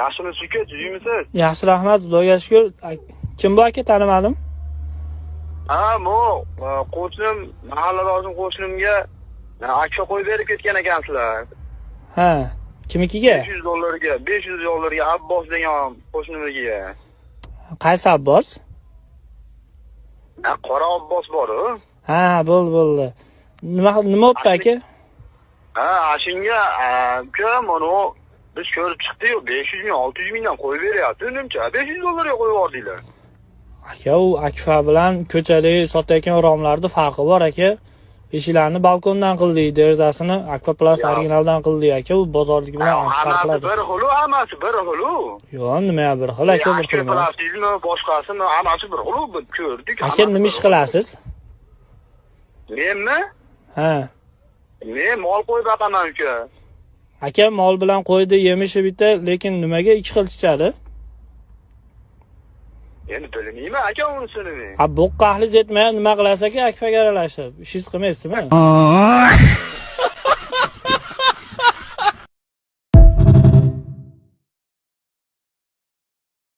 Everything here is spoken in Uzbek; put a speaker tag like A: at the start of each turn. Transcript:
A: Yaxshimisiz uka, tuzukmisiz?
B: Yaxshi, rahmat, Xudoga shukur. Kim bu aka, tanimadim.
A: Ha, bu qo'shnim, mahalladoshim qo'shnimga akfa qo'yib berib ketgan ekansizlar.
B: Ha, kimnikiga?
A: 500 dollarga, 500 dollarga Abbos degan qo'shnimnikiga.
B: Qaysi Abbos?
A: Ha, qora Abbos bor-u.
B: Ha, bo'ldi, bo'ldi. Nima bo'pti aka?
A: Ha, shunga uka, mana biz ko'rib chiqdik-yu, 500 ming, 600 mingdan qo'yib beryapti, unimcha 500 dollarga qo'yib yubordinglar.
B: Aka, u akfa bilan ko'chadagi sotayotgan romlarda farqi bor aka. Eshiklarni balkondan qildik, derazasini Akfa Plus originaldan qildik aka, u bozordagi bilan ancha
A: Hammasi
B: farqladi.
A: bir xil, hammasi bir xil.
B: Yo'q, nima bir xil aka, bir xil emas.
A: Plastikmi, boshqasimi, hammasi bir xil, biz ko'rdik.
B: Aka, nima ish qilasiz?
A: Menmi?
B: Ha.
A: Men mol qo'yib boqaman uka.
B: Aka, mol bilan qo'ydi yemishi bitta, lekin nimaga ikki xil chichadi?
A: Endi bilmayman aka unisini men.
B: Ha, bo'qqa ahlingiz yetmay nima qilasiz aka, akfaga aralashib? Ishingiz qilmaysizmi?